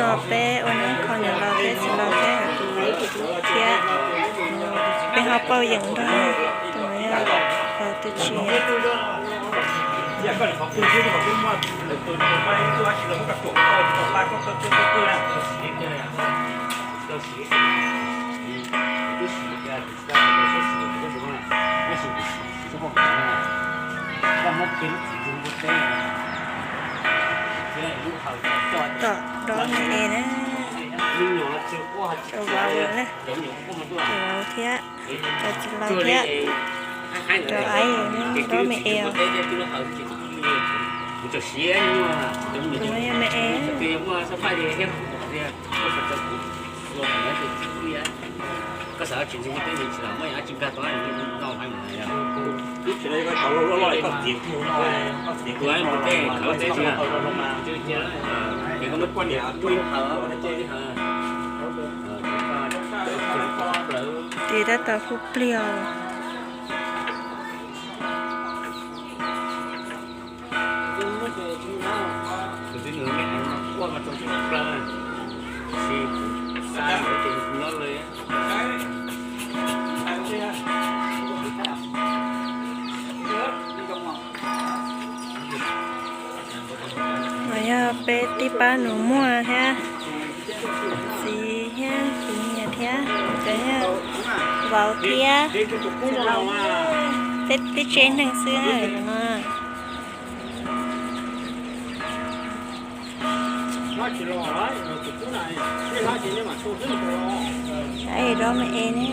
Peb ua neeb kho niam laus thiab txiv laus thiab kuv thiab. Peb ho pauj yeem nrog tus no yog tus tsis. Tom dob me es na. Cov vauv na, cov vauv thiab, cov txiv laus thiab, cov aib dob me es os. Tus no yog me es. Tes tab tom kuj pliag. Mas yog peb tib pab nus muag thiab, txiv thiab kuv niam thiab, cov yog vauv thiab, peb tib tsev neeg xwb no. Saib dob me es ne.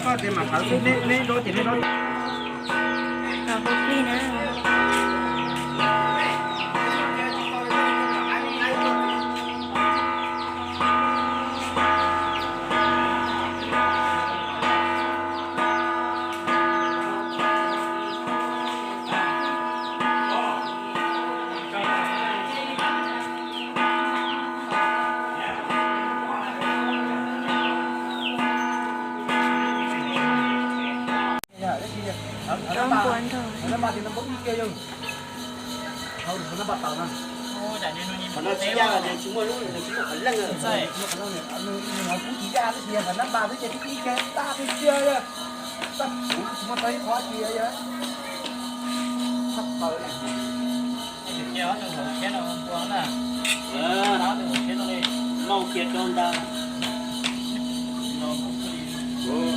Koj tias mam thawv xwb, neb dob ces neb dob. Ua plig na.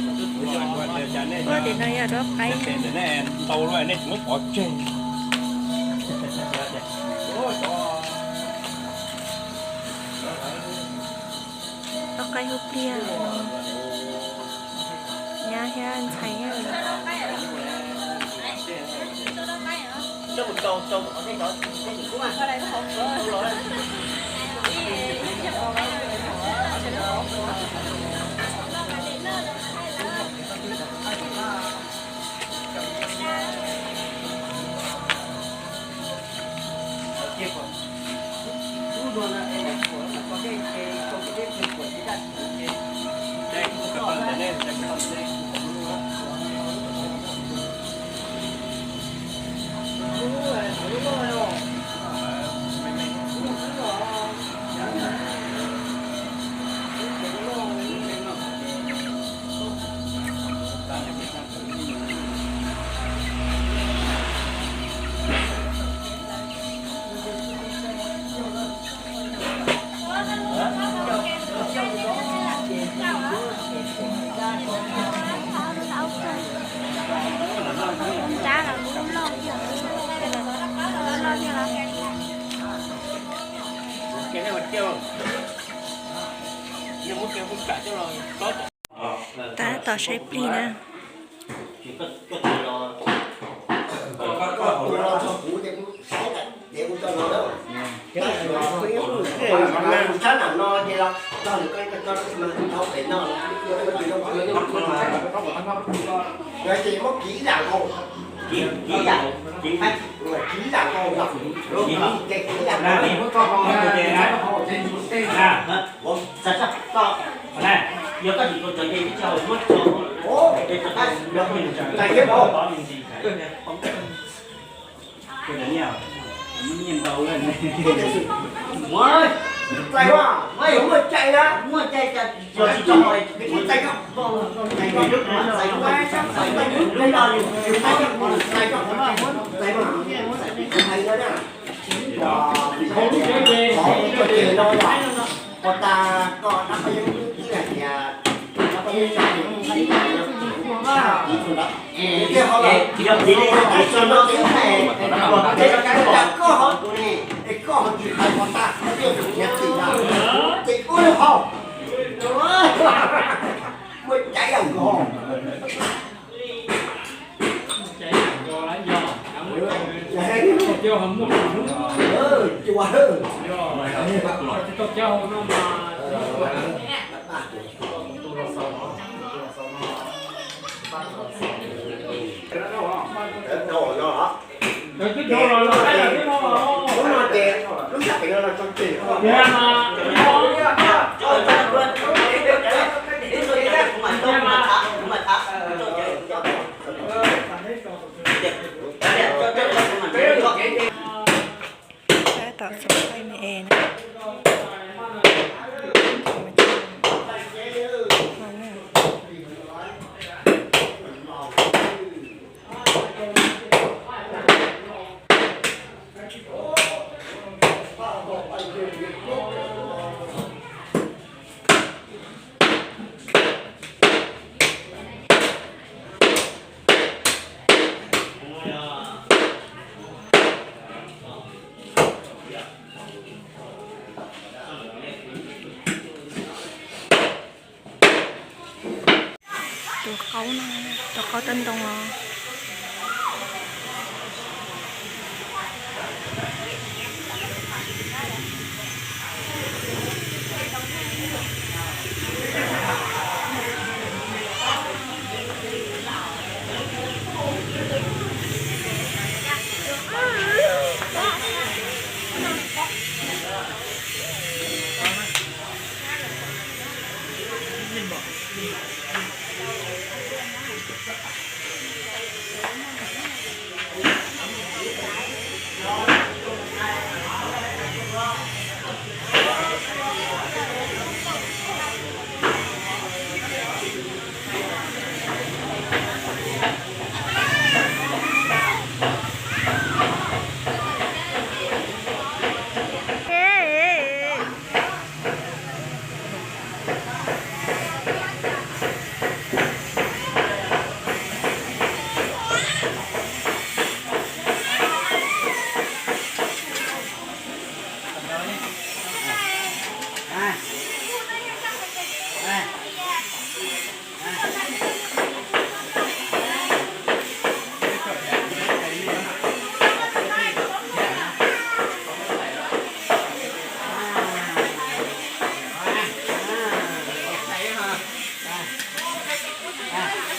Cov npua nrog. Ua tim no yog rau qaib. Rau qaib hub pliag no. Nyab thiab ntxhais thiab. Tab tom saib plig na. Tab tom txog qaib me es na. Tus qaub no, tus qaub tawb ntoo os.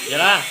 Yog lawm.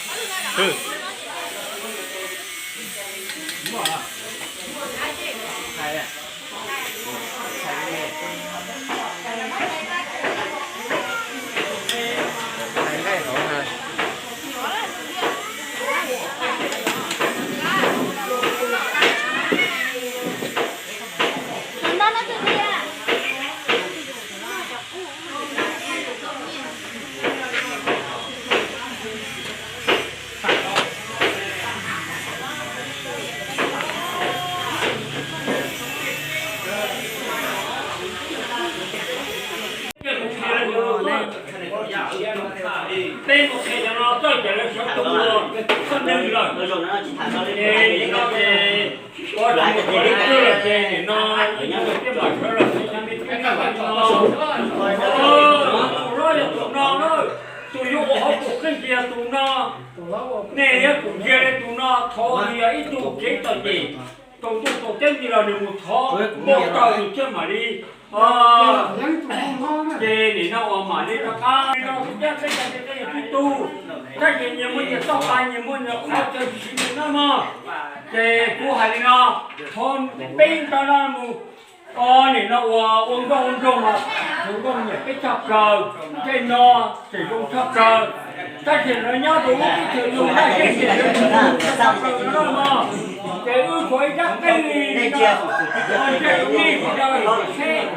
Peb mus qhia cov no txawj cov lawv sawv tus ua txoj neeg lawm. Ces nim no ces ua tus mus qhov lawv twg lawm ces nim no ib tug thiaj mam sawv lawm. Tus hlob yog tus no na, tus yuav ua hauv tus kheej ces yog tus no. Nej yuav tsum ntsia li tus no, thov nws yog ib tug kev txom nyem, tsaus ntuj tsaus teb ntsis los nws mus thov npau taws nws thiaj mam li Ces nim no uas mam li rov qab no xwb, cab peb cov ntiaj teb yog tib tug, tab sis nyias muaj nyias txoj pa, nyias muaj nyias qhov chaw siv nyias noj mog. Ces kuv hais li no, thov peb nta no mus, nim no uas ua nkauj ua nraug mas, ua nkauj nyiam peb tshaj plaws, ntsej no tseem zoo tshaj plaws, tab sis lawv nyob rau lub teb chaws yus naj yeeb ces lawv tsis tshaj plaws no mog. Ces wb tshuav ib rab qeej li no, ntsej nej tsis tau seb.